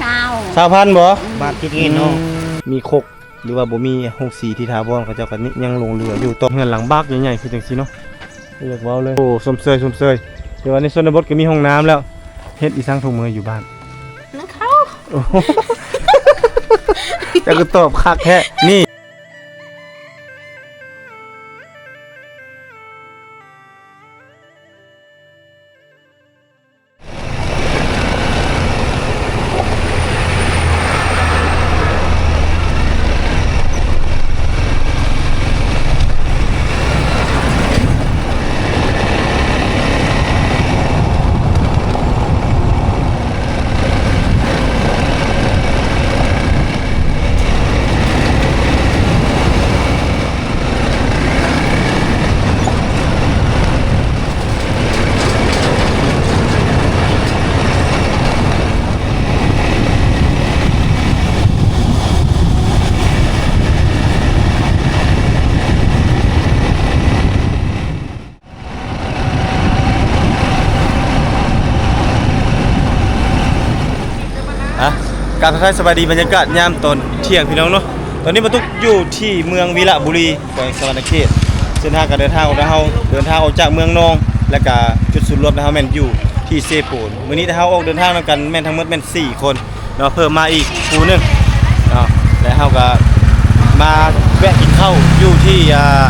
ຊາວ ຊາວພັນບໍ່? ບາດຄິດເຫັນເນາະ ອືມ ມີຄົກ ຫຼືວ່າບໍ່ມີໂຮງສີທີ່ຖາວອນ ເຂົາເຈົ້າກໍຍັງຫຼົງເຫຼືອຢູ່. ຕໍ່ເຮືອນຫຼັງບັກໃຫຍ່ໆຄືຈັ່ງຊີ້ເນາະ ບໍ່ຢາກເວົ້າເລີຍ. ໂອ້ ຊົມເຊີຍ ຊົມເຊີຍ ແຕ່ວ່າໃນຊົນນະບົດກໍມີຫ້ອງນ້ຳແລ້ວ. ເຮັດອີສັງທຸກມື້ຢູ່ບ້ານ? ໜຶ້ງເຂົ້າ. ໂອ້ ເຈົ້າກໍຕອບຄັກແທ້ນີ້. ອ່ະ ກາບທັກທາຍສະບາຍດີ ບັນຍາກາດຍາມຕອນທ່ຽງພີ່ນ້ອງເນາະ. ຕອນນີ້ມາຕຸກຢູ່ທີ່ເມືອງວິລະບູລີ ແຂວງສະຫວັນນະເຂດ. ເສັ້ນທາງການເດີນທາງຂອງເຮົາ ເດີນທາງອອກຈາກເມືອງນອງ ແລະກະຈຸດສູນລວມຂອງເຮົາແມ່ນຢູ່ທີ່ເຊໂປນ. ມື້ນີ້ເຮົາອອກເດີນທາງນຳກັນແມ່ນທັງໝົດແມ່ນສີ່ຄົນ ເນາະ ເພີ່ມມາອີກຄູ່ໜຶ່ງເນາະ. ແລະເຮົາກໍມາແວະກິນເຂົ້າຢູ່ທີ່ ອ່າ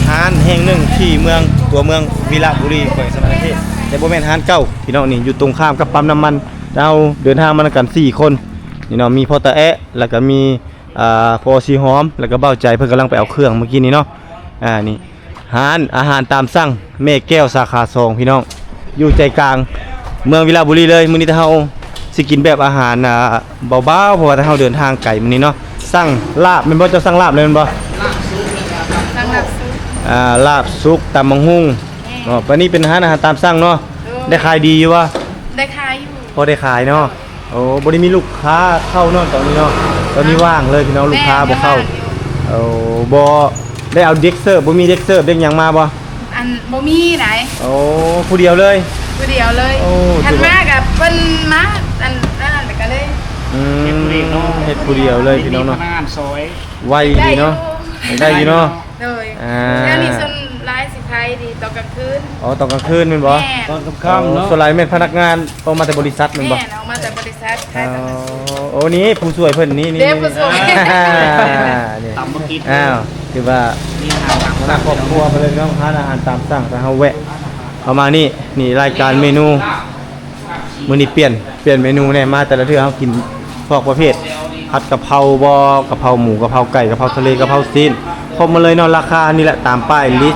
ຮ້ານແຫ່ງໜຶ່ງທີ່ເມືອງ ຕົວເມືອງວິລະບູລີ ແຂວງສະຫວັນນະເຂດ ແຕ່ບໍ່ແມ່ນຮ້ານເກົ່າພີ່ນ້ອງ. ນີ້ຢູ່ຕົງຂ້າມກັບປ້ຳນ້ຳມັນ. ເຮົາເດີນທາງມານຳກັນສີ່ຄົນນີ້ເນາະ ມີພໍ່ຕາແອະ ແລ້ວກໍມີ ອ່າ ພໍ່ສີຫອມ ແລ້ວກໍບ່າວໃຈ ເພິ່ນກຳລັງໄປເອົາເຄື່ອງມື້ກີ້ນີ້ເນາະ. ອ່າ ນີ້ ຮ້ານອາຫານຕາມສັ່ງແມ່ແກ້ວສາຂາສອງ ພີ່ນ້ອງ ຢູ່ໃຈກາງເມືອງວິລະບູລີເລີຍ. ມື້ນີ້ເຮົາຊິກິນແບບອາຫານ ອ່າ ເບົາໆ ເພາະວ່າເຮົາເດີນທາງໄກມື້ນີ້ເນາະ. ສັ່ງລາບແມ່ນບໍ່? ເຈົ້າສັ່ງລາບເລີຍແມ່ນບໍ່? ສັ່ງລາບສຸກ ອ່າ ລາບສຸກ ຕຳບັກຫຸ່ງ. ແມ່ນ. ອໍ ປານນີ້ເປັນຮ້ານອາຫານຕາມສັ່ງເນາະ. ໂດຍ. ໄດ້ຂາຍດີຢູ່ບໍ່? ໄດ້ຂາຍຢູ່. ພໍໄດ້ຂາຍເນາະ. ໂອ້ ບໍ່ໄດ້ມີລູກຄ້າເຂົ້າເນາະຕອນນີ້ເນາະ. ຕອນນີ້ ແມ່ນ ວ່າງເລີຍພີ່ນ້ອງ ແມ່ນ ລູກຄ້າບໍ່ເຂົ້າ. ຍັງວ່າງຢູ່. ໂອ້ ບໍ່ໄດ້ເອົາເດັກເສີບ ບໍ່ມີເດັກເສີບເດັກຫຍັງມາບໍ່? ອັນ ບໍ່ມີໃດ. ໂອ້ ຜູ້ດຽວເລີຍ? ຜູ້ດຽວເລີຍ. ໂອ້ ຄັນມາກໍເພິ່ນມາ ອັນນັ້ນກໍເລີຍ ອືມ ເຮັດຜູ້ດຽວເນາະ ເຮັດຜູ້ດຽວເລີຍພີ່ນ້ອງເນາະ. ມີພະນັກງານຊ່ອຍ ໄວດີເນາະ. ໄດ້ຢູ່ເນາະ. ໂດຍ. ອ່າ ແຖວນີ້ສ່ວນຫຼາຍຊິຂາຍດີຕອນກາງຄືນ. ອໍ ຕອນກາງຄືນແມ່ນບໍ່? ແມ່ນ. ຕອນຄ່ຳໆ ໂອ້ ເນາະ. ສ່ວນຫຼາຍແມ່ນພະນັກງານອອກມາແຕ່ບໍລິສັດແມ່ນບໍ່? ແມ່ນ ອອກມາແຕ່ບໍລິສັດ ຂາຍຕອນກາງຄືນ. ອໍ ໂອ້ ນີ້ຜູ້ຊ່ວຍເພິ່ນນີ້ ນີ້ ເດ້ຜູ້ຊ່ວຍ ນີ້ ຕຳບໍ່ກິນ. ອ້າວ ຖືວ່າມີອາຫານຕາມສັ່ງ ຄອບຄົວເພິ່ນເລີຍເນາະ. ຮ້ານອາຫານຕາມສັ່ງ ຖ້າເຮົາແວະເຂົ້າມານີ້ ນີ້ລາຍການເມນູ. ມື້ນີ້ປ່ຽນ ປ່ຽນເມນູແດ່ ມາແຕ່ລະເທື່ອເຮົາກິນພວກປະເພດຜັດກະເພົາບໍ ກະເພົາໝູ ກະເພົາໄກ່ ກະເພົາທະເລ ກະເພົາຊີ້ນ ຄົບໝົດເລີຍເນາະ. ລາຄານີ້ແຫຼະ ຕາມປ້າຍລິດ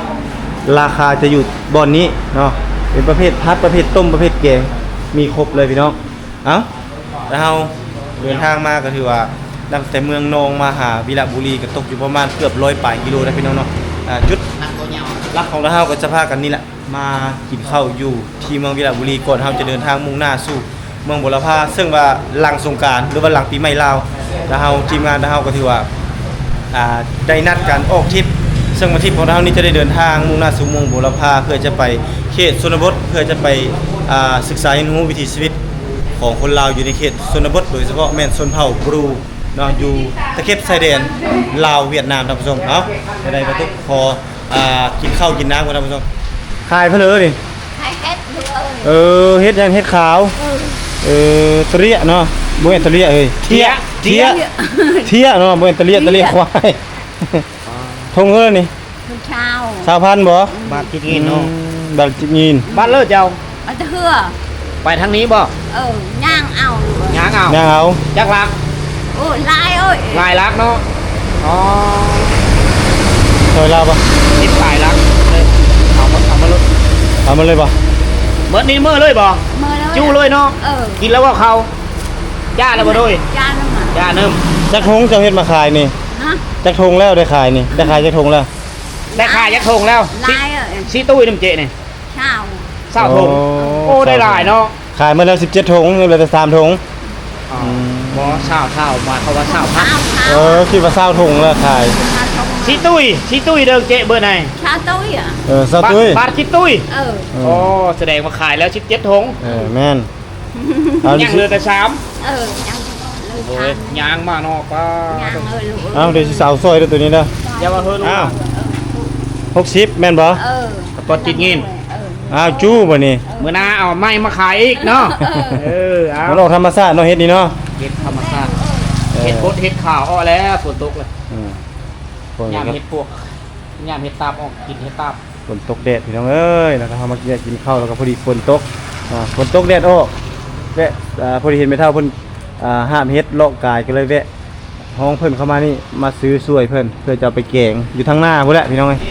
ລາຄາຈະຢູ່ບ່ອນນີ້ເນາະ. ເປັນປະເພດຜັດ ປະເພດຕົ້ມ ປະເພດແກງ ມີຄົບເລີຍພີ່ນ້ອງ. ເອົ້າ ແລ້ວເຮົາເດີນທາງມາກໍຖືວ່າ ນັບແຕ່ເມືອງນອງມາຫາວິລະບູລີ ກໍຕົກຢູ່ປະມານເກືອບຮ້ອຍປາຍກິໂລໄດ໋ພີ່ນ້ອງເນາະ. ອ່າ ຈຸດຫຼັກຂອງເຮົາກໍຈະພາກັນນີ້ແຫຼະ ມາກິນເຂົ້າຢູ່ທີ່ເມືອງວິລະບູລີ ກ່ອນເຮົາຈະເດີນທາງມຸ່ງໜ້າສູ່ເມືອງບົວລະພາ ເຊິ່ງວ່າຫຼັງສົງການ ຫຼືວ່າຫຼັງປີໃໝ່ລາວ ລະເຮົາ ທີມງານລະເຮົາກໍຖືວ່າ ອ່າ ໄດ້ນັດກັນອອກທຣິບ ເຊິ່ງວ່າທຣິບຂອງເຮົານີ້ຈະໄດ້ເດີນທາງມຸ່ງໜ້າສູ່ເມືອງບົວລະພາ ເພື່ອຈະໄປເຂດຊົນນະບົດ ເພື່ອຈະໄປ ອ່າ ສຶກສາຮຽນຮູ້ວິຖີຊີວິດຂອງຄົນລາວຢູ່ໃນເຂດຊົນນະບົດ ໂດຍສະເພາະແມ່ນຊົນເຜົ່າບຣູເນາະ ຢູ່ຕະເຂັບຊາຍແດນລາວຫວຽດນາມ ທ່ານຜູ້ຊົມ. ເອົ້າ ຈັ່ງໃດບໍ່ຕຸກຂໍ ອ່າ ກິນເຂົ້າກິນນ້ຳກ່ອນທ່ານຜູ້ຊົມ. ຂາຍເຜີນີ້ ຂາຍເຫັດຢູ່ເອີຍ. ເອີ ເຫັດຫຍັງ? ເຫັດຂາວ. ເອີ ເອີ ຕະເລຍະເນາະ. ບໍ່ແມ່ນຕະເລຍະເອີຍ ເທຍ ເທຍ ເທຍ ເທຍເນາະ. ບໍ່ແມ່ນຕະເລຍະ ຕະເລຍະຄວາຍ. ຖົງເທົ່າໃດນີ້? ຖົງຊາວ ຊາວພັນບໍ່? ບາດຄິດເງິນເນາະ. ອືມ ບາດຄິດເງິນ. ບາດເລີເຈົ້າ ໄປແຕ່ເຮືອ ໄປທາງນີ້ບໍ່? ເອີ ຍ່າງເອົາ. ຍ່າງເອົາ. ຍ່າງເອົາ. ຈັກຫຼັກ? ໂອ້ ຫຼາຍເອີຍ ຫຼາຍຫຼັກເນາະ. ອໍ ຊ່ອຍລາວບໍ່? ສິບປາຍຫຼັກເລີຍ. ເອົາ ເອົາມາໂລດ. ເອົາມາເລີຍບໍ່? ເບິດນີ້ເມືອເລີຍບໍ່? ເມືອເລີຍ. ຈຸເລີຍເນາະ. ເອີ ກິນແລ້ວບໍ່ເຂົ້າ? ຈ້າແລ້ວບໍ່ໂດຍ? ຈ້ານຳ ຈ້ານຳ. ຈັກຖົງເຈົ້າເຮັດມາຂາຍນີ້? ຮະ? ຈັກຖົງແລ້ວໄດ້ຂາຍນີ້? ໄດ້ຂາຍຈັກຖົງແລ້ວ? ໄດ້ຂາຍຈັກຖົງແລ້ວ? ຫຼາຍເອີຍ. ສີ່ຕຸ້ຍນຳເຈນີ້ ຊາວ ຊາວຖົງ. ໂອ້ ໂອ້ ຊາວຖົງ ໄດ້ຫຼາຍເນາະ. ຂາຍໝົດແລ້ວສິບເຈັດຖົງ ຍັງເຫຼືອແຕ່ສາມຖົງ. ອໍ ອືມ ບໍ່ ຊາວ ຊາວ ໝາຍຄວາມວ່າຊາວພັນ. ເອີ ຄິດວ່າຊາວຖົງແລ້ວຂາຍ. ສີ່ຕຸ້ຍ ສີ່ຕຸ້ຍເດີເຈ ເບີໃດ? ຊາວຕຸ້ຍອະ. ເອີ ຊາວຕຸ້ຍ. ບາດ ບາດສີ່ຕຸ້ຍ. ເອີ ອໍ ສະແດງວ່າຂາຍແລ້ວສິບເຈັດຖົງ. ເອີ ແມ່ນ. ຍັງເຫຼືອແຕ່ສາມ. ເອີ ຍັງ ໂອ້ຍ ຍ່າງມາເນາະ ປ້າ ຍ່າງເອີຍລູກເອີຍ. ອ້າວ ເດຊິສາວຊ່ອຍເດີໂຕນີ້ເດີ. ຢ່າວ່າເຮີລູກ ອ້າວ ຫົກສິບແມ່ນບໍ່? ເອີ ສະປອດຕິດເງິນ. ເອີ ອ້າວ ຈູ້ບັດນີ້ ເອີ ມື້ໜ້າເອົາໃໝ່ມາຂາຍອີກເນາະ. ເອີ ເອີ ເອົາ ມັນອອກທຳມະຊາດເນາະ ເຫັດນີ້ເນາະ ເຫັດທຳມະຊາດ. ເອີ ເຫັດບົດເຫັດຂາວອອກແລ້ວ ຝົນຕົກແລ້ວ. ອືມ ຍາມເຫັດປວກ ຍາມເຫັດຕາບອອກ ກິນເຫັດຕາບ. ຝົນຕົກແດດພີ່ນ້ອງເອີຍ ແລ້ວກໍເຮົາມາກິນ ກິນເຂົ້າ ແລ້ວກໍພໍດີຝົນຕົກ ອ່າ ຝົນຕົກແດດອອກ ແວະ ອ່າ ພໍດີເຫັນແມ່ເຖົ້າເພິ່ນ ອ່າ ຫາບເຫັດເລາະກາຍ ກໍເລີຍແວະຮ້ອງເພິ່ນເຂົ້າມານີ້ ມາຊື້ຊ່ວຍເພິ່ນ ເພື່ອຈະເອົາໄປແກງຢູ່ທາງໜ້າພຸ້ນແຫຼະພີ່ນ້ອງເອີຍ.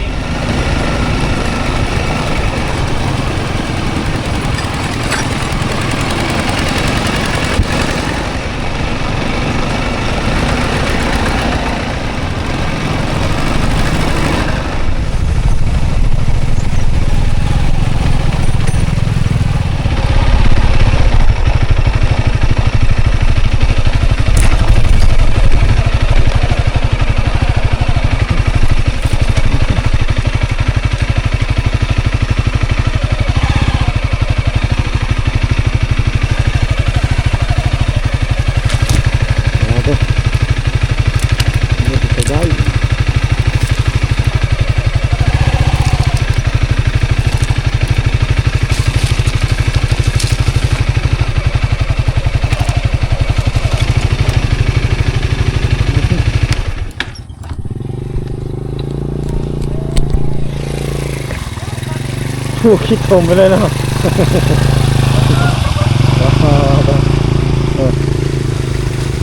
ໂອ້ ຂີ້ຕົມໄປເລີຍເນາະ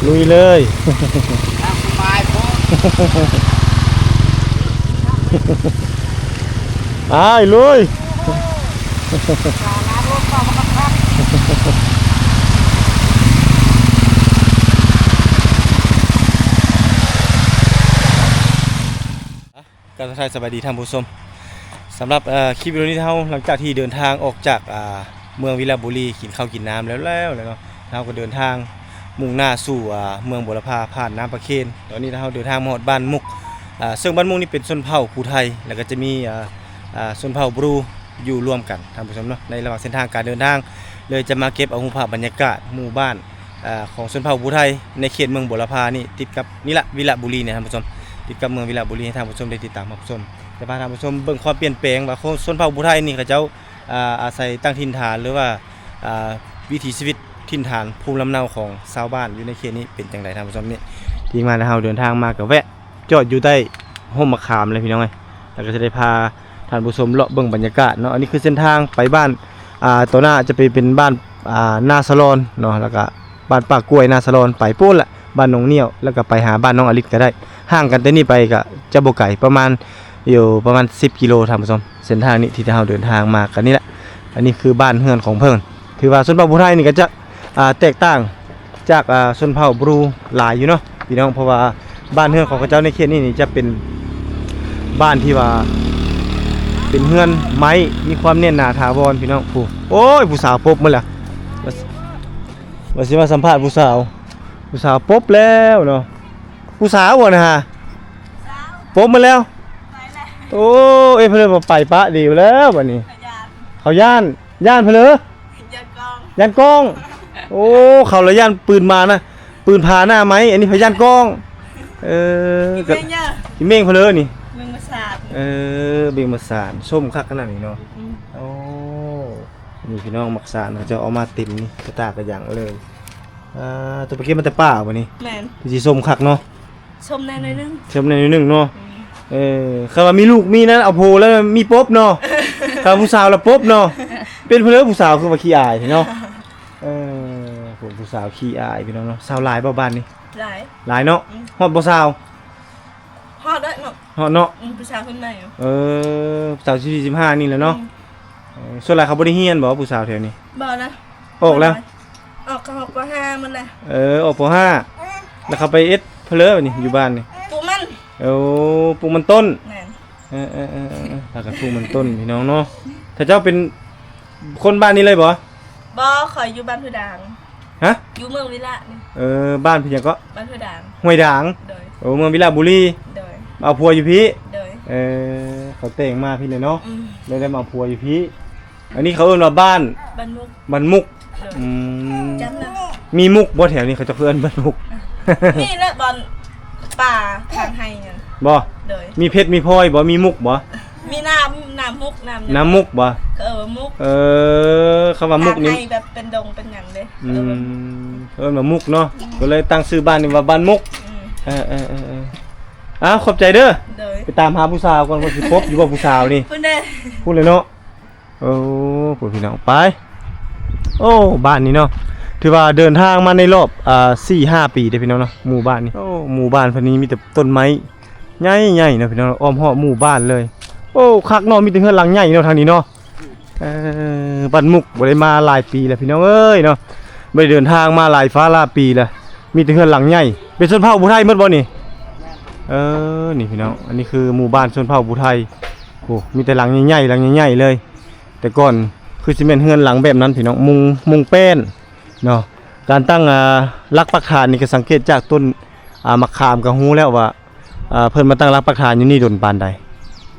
ລຸຍເລີຍ ຕາມສະບາຍໂພດ ໄປລຸຍ. ກາບທັກທາຍສະບາຍດີທ່ານຜູ້ຊົມ ສຳລັບ ເອີ ຄລິບວິດີໂອນີ້ເຮົາ ຫຼັງຈາກທີ່ເດີນທາງອອກຈາກ ອ່າ ເມືອງວິລະບູລີ ກິນເຂົ້າກິນນ້ຳແລ້ວ ແລ້ວເນາະ ເຮົາກໍເດີນທາງມຸ່ງໜ້າສູ່ ອ່າ ເມືອງບົວລະພາ ຜ່ານນ້ຳປາເຄນ. ຕອນນີ້ເຮົາເດີນທາງມາຮອດບ້ານມຸກ ອ່າ ເຊິ່ງບ້ານມຸກນີ້ເປັນຊົນເຜົ່າພູໄທ ແລ້ວກໍຈະມີ ອ່າ ອ່າ ຊົນເຜົ່າບຣູຢູ່ລວມກັນທ່ານຜູ້ຊົມເນາະ. ໃນລະຫວ່າງເສັ້ນທາງການເດີນທາງ ເລີຍຈະມາເກັບເອົາຮູບພາບບັນຍາກາດໝູ່ບ້ານ ອ່າ ຂອງຊົນເຜົ່າພູໄທໃນເຂດເມືອງບົວລະພານີ້ ຕິດກັບນີ້ລະ ວິລະບູລີນີ້ທ່ານຜູ້ຊົມ ຕິດກັບເມືອງວິລະບູລີ ໃຫ້ທ່ານຜູ້ຊົມໄດ້ຕິດຕາມຮັບຊົມ. ຈະພາທ່ານຜູ້ຊົມເບິ່ງຄວາມປ່ຽນແປງວ່າຄົນ ຊົນເຜົ່າພູໄທນີ້ ເຂົາເຈົ້າ ອ່າ ອາໄສຕັ້ງຖິ່ນຖານ ຫຼືວ່າ ອ່າ ວິຖີຊີວິດຖິ່ນຖານພູມລຳເນົາຂອງຊາວບ້ານຢູ່ໃນເຂດນີ້ເປັນຈັ່ງໃດທ່ານຜູ້ຊົມ. ນີ້ ທີມງານເຮົາເດີນທາງມາກໍແວະ ຈອດຢູ່ໃຕ້ຮົ່ມໝາກຂາມເລີຍພີ່ນ້ອງເອີຍ ແລ້ວກໍຈະໄດ້ພາທ່ານຜູ້ຊົມເລາະເບິ່ງບັນຍາກາດເນາະ. ອັນນີ້ຄືເສັ້ນທາງໄປບ້ານ ອ່າ ຕໍ່ໜ້າຈະໄປເປັນບ້ານ ອ່າ ນາສະຫຼອນເນາະ ແລ້ວກໍບ້ານປາກກ້ວຍ ນາສະຫຼອນ ໄປພຸ້ນລະ ບ້ານໜອງໜ້ຽວ ແລ້ວກໍໄປຫາບ້ານໜອງອາລິດກໍໄດ້. ຫ່າງກັນແຕ່ນີ້ໄປກໍຈະບໍ່ໄກ ປະມານ ຢູ່ປະມານສິບກິໂລທ່ານຜູ້ຊົມ. ເສັ້ນທາງນີ້ທີ່ເຮົາເດີນທາງມາກັນນີ້ແຫຼະ ອັນນີ້ຄືບ້ານເຮືອນຂອງເພິ່ນ. ຖືວ່າຊົນເຜົ່າພູໄທນີ້ກໍຈະ ອ່າ ແຕກຕ່າງຈາກ ອ່າ ຊົນເຜົ່າບຣູຫຼາຍຢູ່ເນາະພີ່ນ້ອງ ເພາະວ່າບ້ານເຮືອນຂອງເຂົາເຈົ້າໃນເຂດນີ້ນີ້ຈະເປັນບ້ານທີ່ວ່າເປັນເຮືອນໄມ້ ມີຄວາມແໜ້ນໜາຖາວອນພີ່ນ້ອງ. ຜູ້ ໂອ້ຍ ຜູ້ສາວປົບໝົດແລ້ວ ວ່າຊິມາສຳພາດຜູ້ສາວ ຜູ້ສາວປົບແລ້ວເນາະ. ຜູ້ສາວບໍ່ນະຮະ? ປົບໝົດແລ້ວ. ໂອ້ ເອີ ເພິ່ນວ່າໄປປະດີແລ້ວບັດນີ້. ເຂົາຢ້ານ ຢ້ານເພິ່ນເລີ ຢ້ານກ້ອງ ຢ້ານກ້ອງ. ໂອ້ ເຂົາລະຢ້ານປືນມານະ ປືນຜາໜ້າໄມ້ ອັນນີ້ເພິ່ນຢ້ານກ້ອງ. ເອີ ກິນເມັ່ງເພິ່ນເລີນີ້ ເມັ່ງມາສານ. ເອີ ເບັງມາສານ ສົ້ມຄັກຂະໜາດນີ້ເນາະ. ອືມ ໂອ້ ນີ້ພີ່ນ້ອງ ໝາກສານເຂົາເຈົ້າເອົາມາເຕັມນີ້ ກະຕາກະຫຍັງເລີຍ. ອ່າ ຕົວໄປເກັບມາແຕ່ປ່າບໍ່ນີ້? ແມ່ນ ຄືຊິສົ້ມຄັກເນາະ. ສົ້ມແດ່ໜ້ອຍໜຶ່ງ ສົ້ມແດ່ໜ້ອຍໜຶ່ງເນາະ. ອືມ ເອີ ຄັນວ່າມີລູກມີນັ້ນ ເອົາຜົວແລ້ວມີປົບເນາະ ຖ້າຜູ້ສາວລະປົບເນາະ. ເປັນເພິ່ນເລີ ຜູ້ສາວຄືວ່າຂີ້ອາຍເນາະ. ເອີ ຜູ້ສາວຂີ້ອາຍພີ່ນ້ອງເນາະ. ສາວຫຼາຍບໍ່ບ້ານນີ້? ຫຼາຍ ຫຼາຍເນາະ. ອືມ ຮອດບໍ່ຊາວ? ຮອດແລ້ວເນາະ ຮອດເນາະ. ອືມ ຜູ້ສາວຄົນໃໝ່ຢູ່. ເອີ ສາວສິບສີ່ ສິບຫ້ານີ້ແຫຼະເນາະ. ອືມ ເອີ ສ່ວນຫຼາຍເຂົາບໍ່ໄດ້ຮຽນບໍ່ ຜູ້ສາວແຖວນີ້? ບໍ່ນະ ອອກແລ້ວ ອອກ ເຂົາອອກ ປໍຫ້າໝົດແລ້ວ. ເອີ ອອກ ປໍຫ້າ ແລ້ວເຂົາໄປເຮັດເພີ້ນີ້ ຢູ່ບ້ານນີ້? ປູກມັນ. ໂອ້ ປູກມັນຕົ້ນ. ແມ່ນ. ເອີໆໆໆ ພາກັນປູກມັນຕົ້ນພີ່ນ້ອງເນາະ. ຖ້າເຈົ້າເປັນຄົນບ້ານນີ້ເລີຍບໍ່? ບໍ່ ຂ້ອຍຢູ່ບ້ານພູດາງ. ຮະ? ຢູ່ເມືອງວິລະນີ້. ເອີ ບ້ານເພິ່ນຫຍັງເກາະ? ບ້ານພູດາງ ຫ້ວຍດາງ. ໂດຍ. ໂອ້ ເມືອງວິລະບູລີ. ໂດຍ. ເອົາຜົວຢູ່ພີ້? ໂດຍ. ເອີ ເຂົາແຕ່ງມາພີ້ແຫຼະເນາະ. ອືມ ໄດ້ ໄດ້ມາເອົາຜົວຢູ່ພີ້. ອັນນີ້ເຂົາເອີ້ນວ່າບ້ານ ບ້ານມຸກ ບ້ານມຸກ. ໂດຍ. ອືມ ຈຳນະ ມີມຸກບໍ່ແຖວນີ້ ເຂົາເຈົ້າເອີ້ນບ້ານມຸກ? ນີ້ແຫຼະບ່ອນປ່າທາງໄຮ່ນັ້ນ. ບໍ່? ໂດຍ. ມີເພັດມີພອຍບໍ່? ມີມຸກບໍ່? ມີນ້ຳ ນ້ຳມຸກ ນ້ຳຫຍັງ ນ້ຳມຸກບໍ່? ເອີ້ນວ່າມຸກ. ເອີ ຄຳວ່າມຸກນີ້ ແບບເປັນດົງເປັນຫຍັງເດ້. ອືມ ເອີ້ນວ່າມຸກເນາະ ກໍເລີຍຕັ້ງຊື່ບ້ານນີ້ວ່າບ້ານມຸກ. ອືມ ເອີໆໆ ອ້າວ ຂອບໃຈເດີ. ໂດຍ. ໄປຕາມຫາຜູ້ສາວກ່ອນ ວ່າຊິພົບຢູ່ບໍ່ຜູ້ສາວນີ້. ພຸ້ນເດ້ ພຸ້ນເລີຍເນາະ. ໂອ້ ພຸ້ນພີ່ນ້ອງ ໄປ. ໂອ້ ບ້ານນີ້ເນາະ ຖືວ່າເດີນທາງມາໃນລອບ ອ່າ ສີ່ຫ້າປີເດ້ພີ່ນ້ອງເນາະ ໝູ່ບ້ານນີ້. ໂອ້ ໝູ່ບ້ານເພິ່ນນີ້ມີແຕ່ຕົ້ນໄມ້ໃຫຍ່ໆເນາະພີ່ນ້ອງ ອ້ອມຮອບໝູ່ບ້ານເລີຍ. ໂອ້ ຄັກເນາະ ມີແຕ່ເຮືອນຫຼັງໃຫຍ່ເນາະທາງນີ້ເນາະ. ເອີ ບ້ານມຸກ ບໍ່ໄດ້ມາຫຼາຍປີແລ້ວພີ່ນ້ອງເອີຍເນາະ ບໍ່ໄດ້ເດີນທາງມາຫຼາຍຟ້າຫຼາຍປີແລ້ວ. ມີແຕ່ເຮືອນຫຼັງໃຫຍ່ ເປັນຊົນເຜົ່າຜູ້ໄທໝົດບໍ່ນີ້? ເອີ ນີ້ພີ່ນ້ອງ ອັນນີ້ຄືໝູ່ບ້ານຊົນເຜົ່າຜູ້ໄທ. ໂອ້ ມີແຕ່ຫຼັງໃຫຍ່ໆ ຫຼັງໃຫຍ່ໆເລີຍ. ແຕ່ກ່ອນຄືຊິແມ່ນເຮືອນຫຼັງແບບນັ້ນພີ່ນ້ອງ ມຸງ ມຸງແປ້ນເນາະ. ການຕັ້ງ ອ່າ ຫຼັກປັກຖານນີ້ກໍສັງເກດຈາກຕົ້ນ ອ່າ ໝາກຂາມກໍຮູ້ແລ້ວວ່າ ອ່າ ເພິ່ນມາຕັ້ງຫຼັກປັກຖານຢູ່ນີ້ດົນປານໃດ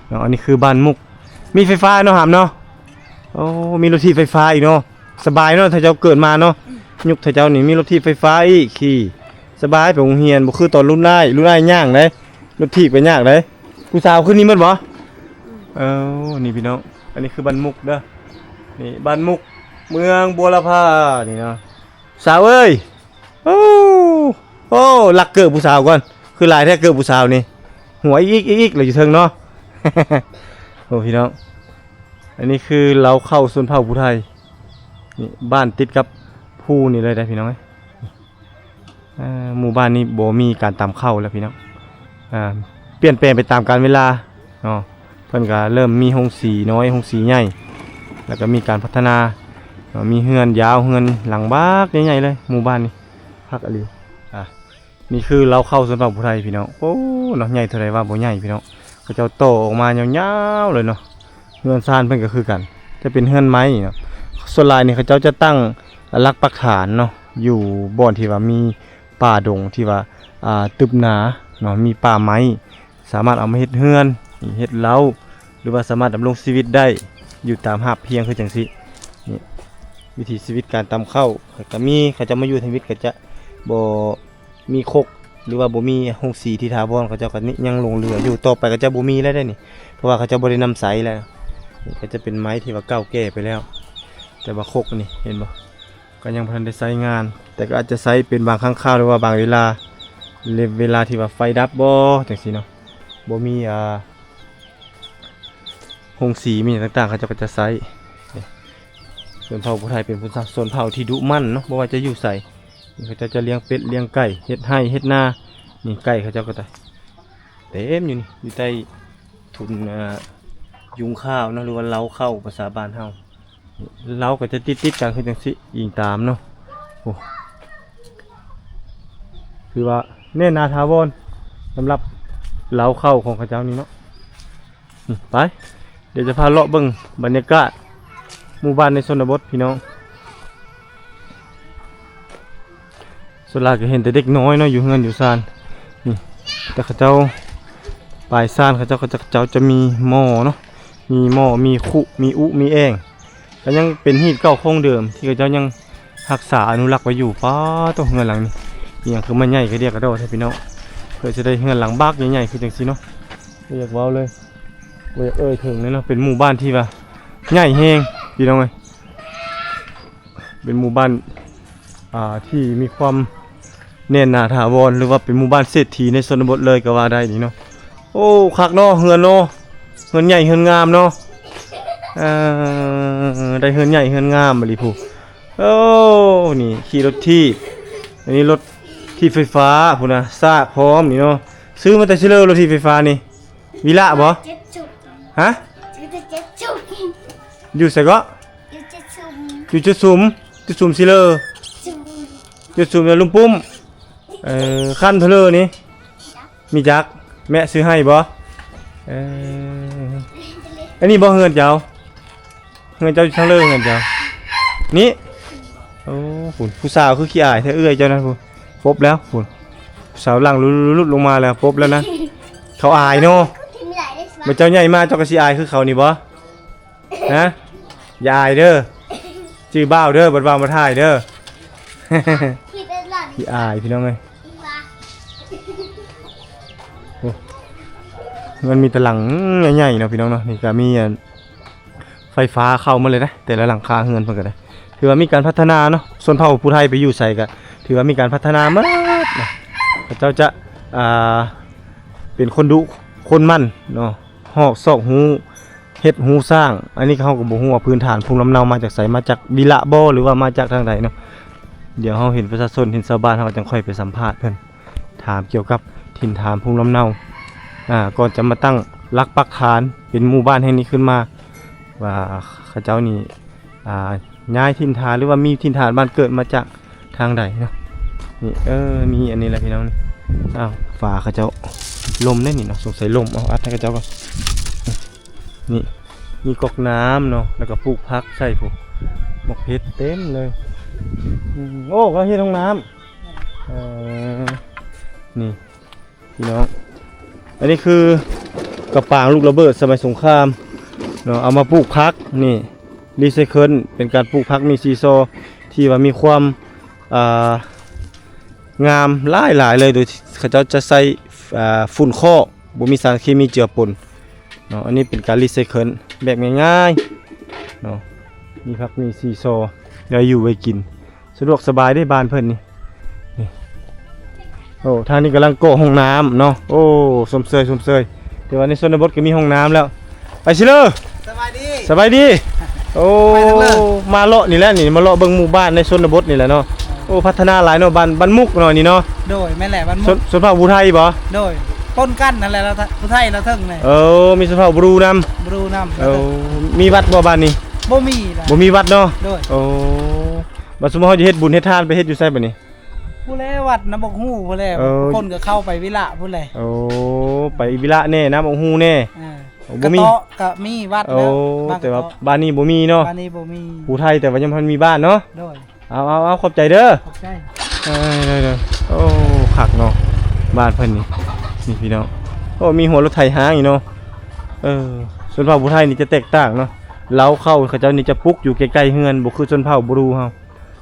ເນາະ. ອັນນີ້ຄືບ້ານມຸກ ມີໄຟຟ້າເນາະ ຫຳເນາະ. ໂອ້ ມີລົດຖີບໄຟຟ້າອີກເນາະ ສະບາຍເນາະ ຖ້າເຈົ້າເກີດມາເນາະ ຍຸກຖ້າເຈົ້ານີ້ມີລົດຖີບໄຟຟ້າອີກ ຂີ່ສະບາຍໄປໂຮງຮຽນ ບໍ່ຄືຕອນລຸ້ນອ້າຍ ລຸ້ນອ້າຍຍ່າງເດ້ ລົດຖີບກໍຍາກເດ້. ຜູ້ສາວຂຶ້ນນີ້ໝົດບໍ່? ເອີ ນີ້ພີ່ນ້ອງ ອັນນີ້ຄືບ້ານມຸກເດີ ນີ້ບ້ານມຸກ ເມືອງບົວລະພານີ້ເນາະ. ສາວເອີຍ ໂອ້ ໂອ້ ລັກເກີບຜູ້ສາວກ່ອນ ຄືຫຼາຍແທ້ເກີບຜູ້ສາວນີ້ ຫົວອີກໆໆ ແລ້ວຢູ່ເທິງເນາະ. ໂອ້ ພີ່ນ້ອງ ອັນນີ້ຄືເລົ້າເຂົ້າຊົນເຜົ່າຜູ້ໄທ ນີ້ບ້ານຕິດກັບພູນີ້ເລີຍເດ້ພີ່ນ້ອງເອີຍ. ເອີ ໝູ່ບ້ານນີ້ບໍ່ມີການຕຳເຂົ້າແລ້ວພີ່ນ້ອງ ອ່າ ປ່ຽນແປງໄປຕາມການເວລາເນາະ. ເພິ່ນກໍເລີ່ມມີໂຮງສີນ້ອຍ ໂຮງສີໃຫຍ່ ແລ້ວກໍມີການພັດທະນາເນາະ ມີເຮືອນຍາວ ເຮືອນຫຼັງບັກໃຫຍ່ໆເລີຍ ໝູ່ບ້ານນີ້ ຄັກອີ່ຫຼີ. ອ່າ ນີ້ຄືເລົ້າເຂົ້າຊົນເຜົ່າຜູ້ໄທພີ່ນ້ອງ. ໂອ້ ເນາະ ໃຫຍ່ເທົ່າໃດວ່າບໍ່ໃຫຍ່ພີ່ນ້ອງ ເຂົາເຈົ້າຕໍ່ອອກມາຍາວໆເລີຍເນາະ. ເຮືອນຊານເພິ່ນກໍຄືກັນ ຈະເປັນເຮືອນໄມ້ເນາະ. ສ່ວນຫຼາຍນີ້ເຂົາເຈົ້າຈະຕັ້ງຫຼັກປັກຖານເນາະ ຢູ່ບ່ອນທີ່ວ່າມີປ່າດົງທີ່ວ່າ ອ່າ ຕຶບໜາເນາະ ມີປ່າໄມ້ ສາມາດເອົາມາເຮັດເຮືອນ ເຮັດເລົ້າ ຫຼືວ່າສາມາດດຳລົງຊີວິດໄດ້ຢູ່ຕາມຮາບພຽງຄືຈັ່ງຊີ້. ນີ້ ວິຖີຊີວິດການຕຳເຂົ້າກໍມີ ເຂົາເຈົ້າມາຢູ່ທຳອິດກໍຈະບໍ່ມີຄົກ ຫຼືວ່າບໍ່ມີໂຮງສີທີ່ຖາວອນ ເຂົາເຈົ້າກໍຍັງຫຼົງເຫຼືອຢູ່. ຕໍ່ໄປເຂົາເຈົ້າບໍ່ມີແລ້ວເດ້ນີ້ ເພາະວ່າເຂົາເຈົ້າບໍ່ໄດ້ນຳໃຊ້ແລ້ວ. ນີ້ກໍຈະເປັນໄມ້ທີ່ວ່າເກົ່າແກ່ໄປແລ້ວ ແຕ່ວ່າຄົກນີ້ເຫັນບໍ່? ກໍຍັງບໍ່ທັນໄດ້ໃຊ້ງານ ແຕ່ກໍອາດຈະໃຊ້ເປັນບາງຄັ້ງຄາວ ຫຼືວ່າບາງເວລາ ເວລາທີ່ວ່າໄຟດັບບໍ ຈັ່ງຊີ້ເນາະ ບໍ່ມີ ອ່າ ໂຮງສີ ມີຫຍັງຕ່າງໆ ເຂົາເຈົ້າກໍຈະໃຊ້. ຊົນເຜົ່າຜູ້ໄທເປັນຊົນເຜົ່າທີ່ດຸໝັ່ນເນາະ ບໍ່ວ່າຈະຢູ່ໃສ ເຂົາເຈົ້າຈະລ້ຽງເປັດລ້ຽງໄກ່ ເຮັດໄຮ່ເຮັດນາ. ນີ້ໄກ່ເຂົາເຈົ້າກໍຕາ ເຕັມຢູ່ນີ້ ຢູ່ໃຕ້ທຸນ ອ່າ ຍຸງຂ້າວເນາະ ຫຼືວ່າເລົ້າເຂົ້າພາສາບ້ານເຮົາ. ເລົ້າກໍຈະຕິດໆກັນຄືຈັ່ງຊີ້ ອີງຕາມເນາະ. ໂອ້ ຖືວ່າແໜ້ນໜາຖາວອນສຳລັບເລົ້າເຂົ້າຂອງເຂົາເຈົ້ານີ້ເນາະ. ໄປ ດຽວຈະພາເລາະເບິ່ງບັນຍາກາດໝູ່ບ້ານໃນຊົນນະບົດພີ່ນ້ອງ. ສ່ວນຫຼາຍກໍເຫັນແຕ່ເດັກນ້ອຍເນາະ ຢູ່ເຮືອນຢູ່ຊານນີ້ ແຕ່ເຂົາເຈົ້າປາຍຊານ ເຂົາເຈົ້າ ເຂົາເຈົ້າຈະມີໝໍ້ເນາະ ມີໝໍ້ ມີຄຸ ມີອຸ ມີແອ່ງ ກໍຍັງເປັນຮີດເກົ່າຂອງເດີມ ທີ່ເຂົາເຈົ້າຍັງຮັກສາອະນຸລັກໄວ້ຢູ່. ປ້າໂທ້ ເຮືອນຫຼັງນີ້ ອີຫຍັງຄືມັນໃຫຍ່ກະດຽກກະດໍ້ແທ້ພີ່ນ້ອງ ເພື່ອຈະໄດ້ເຮືອນຫຼັງບັກໃຫຍ່ໆຄືຈັ່ງຊີ້ເນາະ. ບໍ່ຢາກເວົ້າເລີຍ ບໍ່ຢາກເອີ່ຍເຖິງເລີຍເນາະ ເປັນໝູ່ບ້ານທີ່ວ່າໃຫຍ່ແຮງພີ່ນ້ອງເອີຍ. ເປັນໝູ່ບ້ານ ອ່າ ທີ່ມີຄວາມແໜ້ນໜາຖາວອນ ຫຼືວ່າເປັນໝູ່ບ້ານເສດຖີໃນຊົນນະບົດເລີຍກໍວ່າໄດ້ນີ້ເນາະ. ໂອ້ ຄັກເນາະ ເຮືອນເນາະ ເຮືອນໃຫຍ່ເຮືອນງາມເນາະ. ເອີ ໄດ້ເຮືອນໃຫຍ່ເຮືອນງາມອີ່ຫຼີພຸ້ນ. ໂອ້ ນີ້ຂີ່ລົດຖີບ ອັນນີ້ລົດຖີບໄຟຟ້າພຸ້ນນະ ຊາກພ້ອມນີ້ເນາະ. ຊື້ມາແຕ່ໃສເລີ ລົດຖີບໄຟຟ້ານີ້? ວິລະບໍ່? ເຈັດຊຸມ. ຮະ? ຊື້ແຕ່ເຈັດຊຸມ. ຢູ່ໃສເກາະ? ຢູ່ເຈັດຊຸມ. ຢູ່ເຈັດຊຸມ ເຈັດຊຸມຊິເລີ. ຊຸມ. ເຈັດຊຸມແລ້ວລຸມປຸ້ມ. ເອີ ຄັນເທົ່າເລີນີ້? ມີຈັກ ແມ່ຊື້ໃຫ້ບໍ່? ເອີ ອັນນີ້ບໍ່ເຮືອນເຈົ້າ? ເຮືອນເຈົ້າຢູ່ທາງເລີເຮືອນເຈົ້ານີ້. ໂອ້ ພຸ້ນ ຜູ້ສາວຄືຂີ້ອາຍແທ້ເອື້ອຍເຈົ້ານັ້ນພຸ້ນ. ປົບແລ້ວພຸ້ນ ຜູ້ສາວຫຼັງຫຼຸດລົງມາແລ້ວ ປົບແລ້ວນະ. ເຂົາອາຍເນາະ. ເມື່ອເຈົ້າໃຫຍ່ມາເຈົ້າກໍຊິອາຍຄືເຂົານີ້ບໍ່? ຮະ? ຢ່າອາຍເດີ ຈື່ບ່າວເດີ ບັດວ່າມາຖ່າຍເດີ. ທີ່ເປັນຫຼັງ ຂີ້ອາຍພີ່ນ້ອງເອີຍ. ໂອ້ ມັນມີແຕ່ຫຼັງໃຫຍ່ໆເນາະພີ່ນ້ອງເນາະ. ນີ້ກໍມີອັນ ໄຟຟ້າເຂົ້າໝົດເລີຍເດ້ ແຕ່ລະຫຼັງຄາເຮືອນເພິ່ນກໍໄດ້ ຖືວ່າມີການພັດທະນາເນາະ. ຊົນເຜົ່າຜູ້ໄທໄປຢູ່ໃສກໍຖືວ່າມີການພັດທະນາໝົດເນາະ. ເຂົາເຈົ້າຈະ ອ່າ ເປັນຄົນດຸຄົນໝັ່ນເນາະ ຮອບຊອກຮູ້ເຮັດຮູ້ສ້າງ. ອັນນີ້ເຮົາກໍບໍ່ຮູ້ວ່າພື້ນຖານພູມລຳເນົາມາຈາກໃສ ມາຈາກວິລະບໍ່ ຫຼືວ່າມາຈາກທາງໃດເນາະ. ດຽວເຮົາເຫັນປະຊາຊົນ ເຫັນຊາວບ້ານ ເຮົາກໍຈັ່ງຄ່ອຍໄປສຳພາດເພິ່ນ ຖາມກ່ຽວກັບຖິ່ນຖານພູມລຳເນົາ ອ່າ ກ່ອນຈະມາຕັ້ງຫຼັກປັກຖານເປັນໝູ່ບ້ານແຫ່ງນີ້ຂຶ້ນມາ ວ່າເຂົາເຈົ້ານີ້ ອ່າ ຍ້າຍຖິ່ນຖານ ຫຼືວ່າມີຖິ່ນຖານບ້ານເກີດມາຈາກທາງໃດເນາະ. ນີ້ ເອີ ມີອັນນີ້ແຫຼະພີ່ນ້ອງ. ອ້າວ ຝາເຂົາເຈົ້າລົ້ມເດ້ນີ້ເນາະ ສົງໄສລົ້ມ. ເອົາອັດໃຫ້ເຂົາເຈົ້າກ່ອນ. ນີ້ ມີກອກນ້ຳເນາະ ແລ້ວກໍປູກຜັກໃສ່ພຸ້ນ ໝາກເຜັດເຕັມເລີຍ. ອືມ ໂອ້ ກຳລັງເຮັດຫ້ອງນ້ຳ. ເອີ ນີ້ພີ່ນ້ອງ ອັນນີ້ຄືກະປາງລູກລະເບີດສະໄໝສົງຄາມເນາະ ເອົາມາປູກຜັກ. ນີ້ ຣີໄຊເຄິນ ເປັນການປູກຜັກມີຊີຊໍທີ່ວ່າມີຄວາມ ອ່າ ງາມຫຼາຍໆເລີຍ ໂດຍທີ່ເຂົາເຈົ້າຈະໃຊ້ ອ່າ ຝຸ່ນຄອກ ບໍ່ມີສານເຄມີເຈືອປົນເນາະ. ອັນນີ້ເປັນການຣີໄຊເຄິນແບບງ່າຍໆເນາະ ມີຜັກມີຊີຊໍໄວ້ຢູ່ໄວ້ກິນ ສະດວກສະບາຍເດ້ບ້ານເພິ່ນນີ້. ນີ້ ໂອ້ ທາງນີ້ກຳລັງກໍ່ຫ້ອງນ້ຳເນາະ. ໂອ້ ຊົມເຊີຍ ຊົມເຊີຍ ແຕ່ວ່າໃນຊົນນະບົດກໍມີຫ້ອງນ້ຳແລ້ວ. ໄປຊິເລີ ສະບາຍດີ ສະບາຍດີ. ໂອ້ ມາເລາະນີ້ແຫຼະນີ້ ມາເລາະເບິ່ງໝູ່ບ້ານໃນຊົນນະບົດນີ້ແຫຼະເນາະ. ໂອ້ ພັດທະນາຫຼາຍເນາະ ບ້ານ ບ້ານມຸກເນາະນີ້ເນາະ. ໂດຍ ແມ່ນແຫຼະ ບ້ານມຸກ ຊົນ ຊົນເຜົ່າຜູ້ໄທບໍ? ໂດຍ ປົນກັນນັ້ນແຫຼະ ລາວ ຜູ້ໄທລາວເທິງນີ້. ເອີ ມີຊົນເຜົ່າບຣູນຳ ບຣູນຳ. ເອີ ມີວັດບໍ່ບ້ານນີ້? ບໍ່ມີລະ ບໍ່ມີວັດເນາະ. ໂດຍ ໂອ້ ບັດສົມມຸດເຮົາຈະເຮັດບຸນເຮັດທານ ໄປເຮັດຢູ່ໃສບັດນີ້? ຜູ້ແລວັດນ້ຳບົກຫູ່ຜູ້ແລ ເອີ ຄົນກໍເຂົ້າໄປວິລະຜູ້ແລ. ໂອ້ ໄປວິລະແດ່ ນ້ຳບົກຫູ່ແດ່. ເອີ ບໍ່ມີ ກະເຕາະກະມີວັດແລ້ວ. ໂອ້ ແຕ່ວ່າບ້ານນີ້ບໍ່ມີເນາະ ບ້ານນີ້ບໍ່ມີ ຜູ້ໄທ ແຕ່ວ່າຍັງບໍ່ທັນມີບ້ານເນາະ. ໂດຍ ເອົາ ເອົາ ເອົາ ຂອບໃຈເດີ ຂອບໃຈ. ເອີ ໂອ້ ຄັກເນາະ ບ້ານເພິ່ນນີ້ ນີ້ພີ່ນ້ອງ. ໂອ້ ມີຫົວລົດໄຖຫາງອີກເນາະ. ເອີ ຊົນເຜົ່າຜູ້ໄທນີ້ຈະແຕກຕ່າງເນາະ ເລົ້າເຂົ້າເຂົາເຈົ້ານີ້ຈະປຸກຢູ່ໃກ້ໆເຮືອນ ບໍ່ຄືຊົນເຜົ່າບຣູເຮົາ.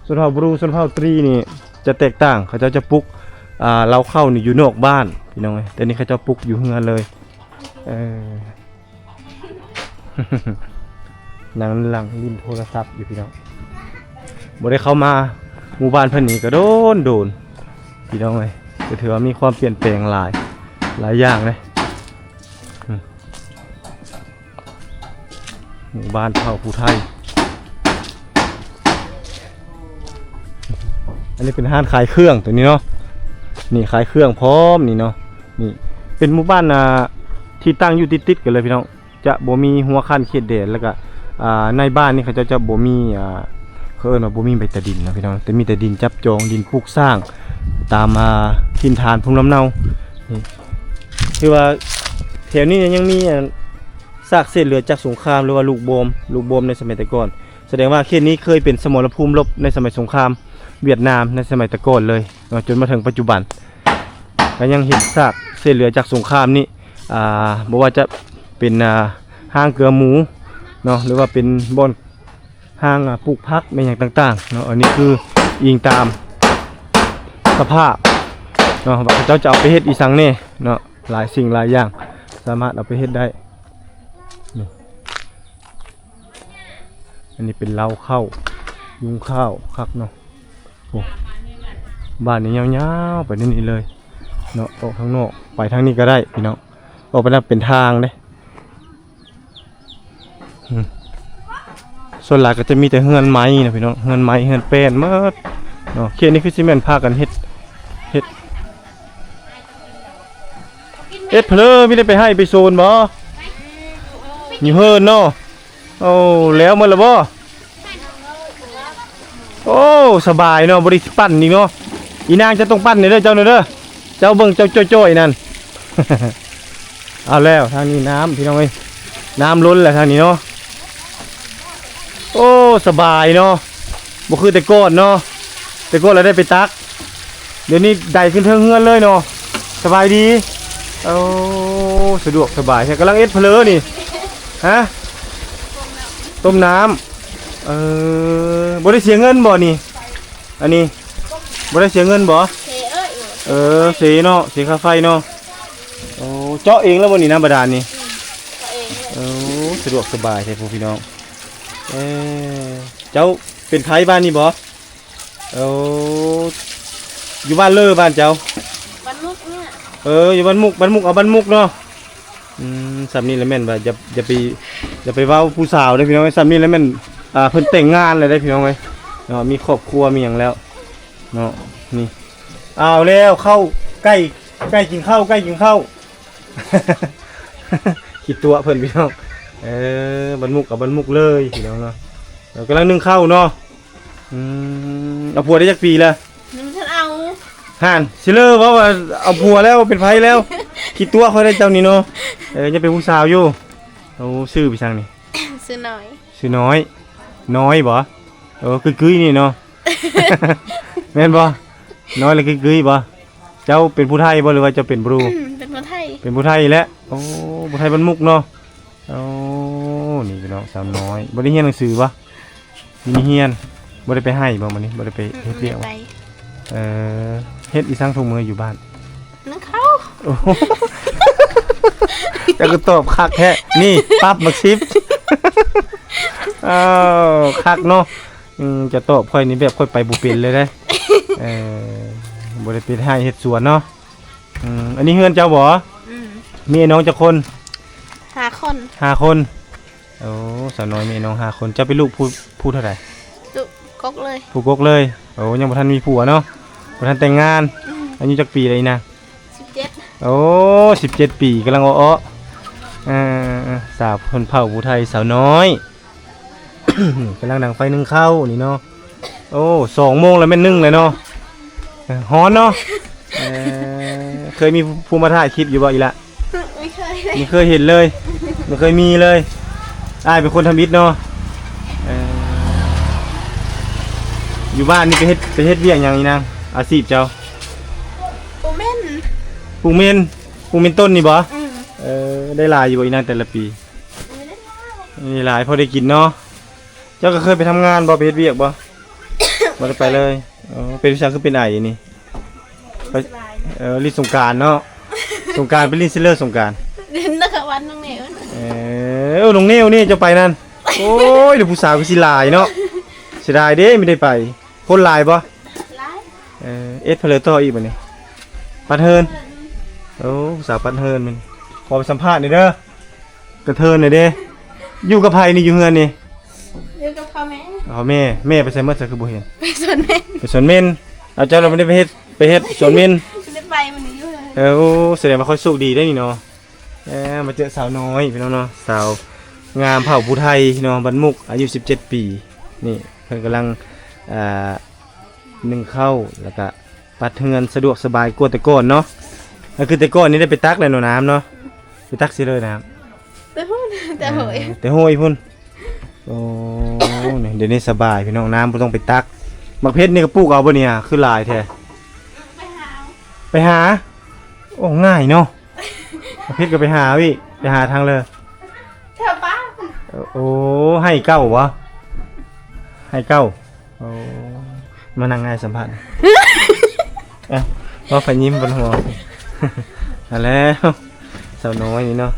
ຊົນເຜົ່າບຣູ ຊົນເຜົ່າຕຣີນີ້ຈະແຕກຕ່າງ ເຂົາເຈົ້າຈະປຸກ ອ່າ ເລົ້າເຂົ້ານີ້ຢູ່ນອກບ້ານພີ່ນ້ອງເອີຍ ແຕ່ນີ້ເຂົາເຈົ້າປຸກຢູ່ເຮືອນເລີຍ. ເອີ ນັ່ງຫຼັ່ງຫຼິ້ນໂທລະສັບຢູ່ພີ່ນ້ອງ. ບໍ່ໄດ້ເຂົ້າມາໝູ່ບ້ານເພິ່ນນີ້ກໍໂດນໆ ພີ່ນ້ອງເອີຍ ກໍຖືວ່າມີຄວາມປ່ຽນແປງຫຼາຍ ຫຼາຍຢ່າງເລີຍ. ອືມ ໝູ່ບ້ານເຜົ່າຜູ້ໄທ ອັນນີ້ເປັນຮ້ານຂາຍເຄື່ອງຕົວນີ້ເນາະ. ນີ້ຂາຍເຄື່ອງພ້ອມນີ້ເນາະ. ນີ້ເປັນໝູ່ບ້ານ ອ່າ ທີ່ຕັ້ງຢູ່ຕິດໆກັນເລີຍພີ່ນ້ອງ ຈະບໍ່ມີຮົ້ວຂັ້ນເຂດແດນ ແລ້ວກະ ອ່າ ໃນບ້ານນີ້ເຂົາເຈົ້າຈະບໍ່ມີ ອ່າ ເຂົາເອີ້ນວ່າບໍ່ມີໃບຕາດິນເນາະພີ່ນ້ອງ ແຕ່ມີແຕ່ດິນຈັບຈອງ ດິນປູກສ້າງຕາມ ອ່າ ຖິ່ນຖານພູມລຳເນົາ. ນີ້ຖືວ່າແຖວນີ້ຍັງມີ ອ່າ ຊາກເສດເຫຼືອຈາກສົງຄາມ ຫຼືວ່າລູກບອມ ລູກບອມໃນສະໄໝແຕ່ກ່ອນ ສະແດງວ່າເຂດນີ້ເຄີຍເປັນສະໝໍລະພູມລົບໃນສະໄໝສົງຄາມຫວຽດນາມໃນສະໄໝແຕ່ກ່ອນເລີຍເນາະ ຈົນມາເຖິງປັດຈຸບັນ ກໍຍັງເຫັນຊາກເສດເຫຼືອຈາກສົງຄາມນີ້ ອ່າ ບໍ່ວ່າຈະເປັນ ອ່າ ຫ້າງເກືອໝູເນາະ ຫຼືວ່າເປັນບ່ອນຫ້າງ ອ່າ ປູກຜັກແມ່ນຫຍັງຕ່າງໆເນາະ. ອັນນີ້ຄືອີງຕາມສະພາບເນາະ ວ່າເຂົາເຈົ້າຈະເອົາໄປເຮັດອີ່ສັງແດ່ເນາະ ຫຼາຍສິ່ງຫຼາຍຢ່າງສາມາດເອົາໄປເຮັດໄດ້. ນີ້ ອັນນີ້ເປັນເລົ້າເຂົ້າ ຍຸງຂ້າວ ຄັກເນາະ. ໂອ້ ບ້ານນີ້ຍາວໆໄປນີ້ເລີຍເນາະ ອອກທາງນອກ ໄປທາງນີ້ກໍໄດ້ພີ່ນ້ອງ ອອກໄປນັ້ນເປັນທາງເດ້. ອືມ ສ່ວນຫຼາຍກໍຈະມີແຕ່ເຮືອນໄມ້ນະພີ່ນ້ອງ ເຮືອນໄມ້ ເຮືອນແປ້ນໝົດເນາະ. ເຂດນີ້ຄືຊິແມ່ນພາກັນເຮັດ ເຮັດ ເຮັດເຜລີ ມີແຕ່ໄປໄຮ່ໄປໂຊນບໍ? ຢູ່ເຮືອນເນາະ. ໂອ້ ແລ້ວໝົດແລ້ວບໍ? ໂອ້ ສະບາຍເນາະ ບໍ່ໄດ້ປັ່ນອີກເນາະ. ອີນາງເຈົ້າຕ້ອງປັ່ນແດ່ເດີ ເຈົ້ານະເດີ ເຈົ້າເບິ່ງເຈົ້າຈ່ອຍໆນັ້ນ. ເອົາແລ້ວ ທາງນີ້ນ້ຳ ພີ່ນ້ອງເອີຍ ນ້ຳລົ້ນແລ້ວທາງນີ້ເນາະ. ໂອ້ ສະບາຍເນາະ ບໍ່ຄືແຕ່ກ່ອນເນາະ ແຕ່ກ່ອນລະໄດ້ໄປຕັກ ດຽວນີ້ໄດຂຶ້ນເທິງເຮືອນເລີຍເນາະ. ສະບາຍດີ. ໂອ້ ສະດວກສະບາຍແທ້. ກຳລັງເຮັດເຜລີນີ້ ຮະ ຕົ້ມນ້ຳ. ເອີ ບໍ່ໄດ້ເສຍເງິນບໍ່ນີ້? ອັນນີ້ ບໍ່ໄດ້ເສຍເງິນບໍ່? ເສເອີຍ ເອີ ເສເນາະ ເສຄ່າໄຟເນາະ. ໂອ້ ເຈາະເອງແລ້ວບໍ່ນີ້ ນ້ຳບາດານນີ້? ອືມ ເຈາະເອງເລີຍ. ໂອ້ ສະດວກສະບາຍແທ້ພໍ່ພີ່ນ້ອງ. ເອີ ເຈົ້າເປັນໄທບ້ານນີ້ບໍ່? ໂອ້ ຢູ່ບ້ານເລີ ບ້ານເຈົ້າ? ບ້ານມຸກນີ້. ເອີ ຢູ່ບ້ານມຸກ ບ້ານມຸກ ເອົາບ້ານມຸກເນາະ. ອືມ ສ່ຳນີ້ລະແມ່ນວ່າ ຢ່າ ຢ່າໄປ ຢ່າໄປເວົ້າຜູ້ສາວເດີ້ພີ່ນ້ອງເອີຍ. ສ່ຳນີ້ລະແມ່ນ ອ່າ ເພິ່ນແຕ່ງງານແລ້ວເດ້ພີ່ນ້ອງເອີຍເນາະ ມີຄອບຄົວມີຫຍັງແລ້ວເນາະ. ນີ້ ເອົາແລ້ວ ເຂົ້າ ໃກ້ ໃກ້ກິນເຂົ້າ ໃກ້ກິນເຂົ້າ. ຂີ້ຕົວະເພິ່ນພີ່ນ້ອງ. ເອີ ບ້ານມຸກກັບບ້ານມຸກເລີຍພີ່ນ້ອງເນາະ. ເອີ ກຳລັງໜຶ້ງເຂົ້າເນາະ. ອືມ ເອົາຜົວໄດ້ຈັກປີແລ້ວ? ຍັງບໍ່ທັນເອົາ. ຫັ້ນ ຊິເລີເວົ້າວ່າເອົາຜົວແລ້ວ ເປັນໃຜແລ້ວ? ຂີ້ຕົວະຂ້ອຍໄດ້ເຈົ້ານີ້ເນາະ. ເອີ ຍັງເປັນຜູ້ສາວຢູ່. ໂອ້ ຊື່ໄປສັງນີ້? ຊື່ນ້ອຍ. ຊື່ນ້ອຍ. ນ້ອຍບໍ່? ເອີ ກຶ້ຍໆນີ້ເນາະ. ແມ່ນບໍ່? ນ້ອຍແລ້ວກຶ້ຍໆບໍ່? ເຈົ້າເປັນຜູ້ໄທບໍ່ ຫຼືວ່າເຈົ້າເປັນບຣູ? ເປັນຜູ້ໄທ. ເປັນຜູ້ໄທແຫຼະ. ໂອ້ ຜູ້ໄທບ້ານມຸກເນາະ. ໂອ້ ນີ້ພີ່ນ້ອງ ສາວນ້ອຍ ບໍ່ໄດ້ຮຽນໜັງສືບໍ່? ມີຮຽນ. ບໍ່ໄດ້ໄປໄຮ່ບໍ່ມື້ນີ້? ບໍ່ໄດ້ໄປເຮັດວຽກບໍ່? ອືມ ບໍ່ໄດ້ໄປ. ເອີ ເຮັດອີສັງທຸກມື້ຢູ່ບ້ານ? ໜຶ້ງເຂົ້າ. ໂອ້ ເຈົ້າກໍຕອບຄັກແທ້. ນີ້ປັບໝາກສິບ. ອ້າວ ຄັກເນາະ. ອືມ ຈະຕອບຂ້ອຍນີ້ແບບຂ້ອຍໄປບໍ່ເປັນເລີຍເດ້. ເອີ ບໍ່ໄດ້ໄປໄຮ່ເຮັດສວນເນາະ. ອືມ ອັນນີ້ເຮືອນເຈົ້າບໍ່? ອືມ ມີອ້າຍນ້ອງຈັກຄົນ? ຫ້າຄົນ. ຫ້າຄົນ. ໂອ້ ສາວນ້ອຍມີອ້າຍນ້ອງຫ້າຄົນ. ເຈົ້າເປັນລູກຜູ້ ຜູ້ເທົ່າໃດ? ລູກກົກເລີຍ. ຜູ້ກົກເລີຍ. ໂອ້ ຍັງບໍ່ທັນມີຜົວເນາະ ບໍ່ທັນແຕ່ງງານ. ອືມ ອາຍຸຈັກປີແລ້ວອີ່ນາ? ສິບເຈັດ. ໂອ້ ສິບເຈັດປີ ກຳລັງເອາະໆ. ເອີ ສາວຊົນເຜົ່າຜູ້ໄທ ສາວນ້ອຍ. ກຳລັງດັງໄຟໜຶ້ງເຂົ້ານີ້ເນາະ. ໂອ້ ສອງໂມງແລ້ວແມ່ນໜຶ້ງແລ້ວເນາະ. ເອີ ຮ້ອນເນາະ. ເອີ ເຄີຍມີຜູ້ມາຖ່າຍຄລິບຢູ່ບໍ່ອີ່ຫຼະ? ບໍ່ເຄີຍເລີຍ. ບໍ່ເຄີຍເຫັນເລີຍ ບໍ່ເຄີຍມີເລີຍ. ອ້າຍເປັນຄົນທຳອິດເນາະ. ເອີ ຢູ່ບ້ານນີ້ໄປເຮັດ ໄປເຮັດວຽກຫຍັງອີ່ນາງ? ອາຊີບເຈົ້າ? ປູກເມັນ. ປູກເມັນ. ປູກເມັນຕົ້ນນີ້ບໍ່? ອືມ ເອີ ໄດ້ຫຼາຍຢູ່ບໍ່ອີ່ນາງແຕ່ລະປີ? ບໍ່ໄດ້ຫຼາຍ. ມີຫຼາຍພໍໄດ້ກິນເນາະ. ເຈົ້າກໍເຄີຍໄປທຳງານບໍ່ ໄປເຮັດວຽກບໍ່? ບໍ່ໄດ້ໄປເລີຍ. ອໍ ເປັນຫຍັງຄືເປັນໄອນີ້? ໄປ ສະບາຍ. ເອີ ຫຼິ້ນສົງການເນາະ. ສົງການໄປຫຼິ້ນຊິເລີສົງການ? ຫຼິ້ນນະຄະວັນນ້ອງເນວ. ເອີ ນ້ອງເນວນີ້ເຈົ້າໄປນັ້ນ. ໂອ້ຍ ດຽວຜູ້ສາວຄືຊິຫຼາຍເນາະ. ເສຍດາຍເດ້ ບໍ່ໄດ້ໄປ. ຄົນຫຼາຍບໍ່? ຫຼາຍ. ເອີ ເອັດເພິ່ນເລີຕໍ່ອີກບັດນີ້ ປັດເຮືອນ. ໂອ້ ສາວປັດເຮືອນມັນ. ຂໍໄປສຳພາດໜ່ອຍເດີ ກະເທີນໜ່ອຍເດ້. ຢູ່ກັບໃຜນີ້ ຢູ່ເຮືອນນີ້? ຢູ່ກັບພໍ່ແມ່. ພໍ່ແມ່. ແມ່ໄປໃສໝົດ ຄືບໍ່ເຫັນ? ໄປສວນເມັນ. ໄປສວນເມັນ. ເອົາ ເຈົ້າລະບໍ່ໄດ້ໄປເຮັດ ໄປເຮັດສວນເມັນ? ບໍ່ໄດ້ໄປ ມື້ນີ້ຢູ່ເຮືອນ. ເອີ ໂອ້ ສະແດງວ່າຂ້ອຍໂຊກດີໄດ໋ນີ້ເນາະ. ເອີ ມາເຈີສາວນ້ອຍພີ່ນ້ອງເນາະ ສາວງາມເຜົ່າຜູ້ໄທເນາະ ບ້ານມຸກ ອາຍຸສິບເຈັດປີ. ນີ້ເພິ່ນກຳລັງ ອ່າ ໜຶ້ງເຂົ້າ ແລ້ວກະປັດເຮືອນ ສະດວກສະບາຍກວ່າແຕ່ກ່ອນເນາະ. ກໍຄືແຕ່ກ່ອນນີ້ໄດ້ໄປຕັກແລ້ວເນາະ ນ້ຳເນາະ. ໄປຕັກໃສເລີນ້ຳ? ແຕ່ພຸ້ນ ແຕ່ຫ້ວຍ. ເອີ ແຕ່ຫ້ວຍພຸ້ນ. ໂອ້ ນີ້ ດຽວນີ້ສະບາຍພີ່ນ້ອງ ນ້ຳບໍ່ຕ້ອງໄປຕັກ. ໝາກເພັດນີ້ກໍປູກເອົາບໍ່ນີ້ ຄືຫຼາຍແທ້? ໄປຫາ ໄປຫາ. ໂອ້ ງ່າຍເນາະ. ໝາກເພັດກໍໄປຫາເອົາອີກ ໄປຫາທາງເລີ ແຖວບ້ານ. ໂອ້ ໄຮ່ເກົ່າບໍ່? ໄຮ່ເກົ່າ. ໂອ້ ມານັ່ງອ້າຍສຳພາດ. ເອົ້າ ວ່າໄປຍິ້ມບົນຫົວ. ເອົາແລ້ວ ສາວນ້ອຍນີ້ເນາະ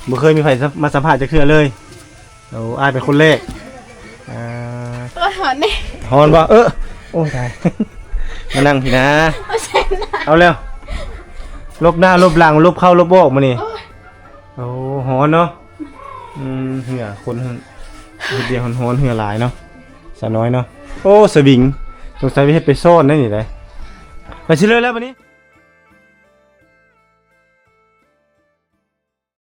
ບໍ່ເຄີຍມີໃຜມາສຳພາດຈັກເທື່ອເລີຍ. ໂອ້ ອ້າຍເປັນຄົນແລກ. ອ່າ ໂອ້ຍ ຮ້ອນເດ້. ຮ້ອນບໍ່? ເອີ ໂອ້ຍ ຕາຍ. ມານັ່ງພີ້ນາ. ເອົາແລ້ວ ຫຼົບໜ້າຫຼົບຫຼັງ ຫຼົບເຂົ້າຫຼົບອອກມື້ນີ້. ໂອ້ຍ ໂອ້ ຮ້ອນເນາະ. ອືມ ເຫື່ອຄົນ ເຫື່ອ ເຮັດວຽກຮ້ອນໆ ເຫື່ອຫຼາຍເນາະ ສາວນ້ອຍເນາະ. ໂອ້ ສະວິງ ສົງໄສໄປເຮັດໄປຊ້ອນໄດ໋ນີ້ໄດ໋. ໄປຊິເລີແລ້ວບັດນີ້.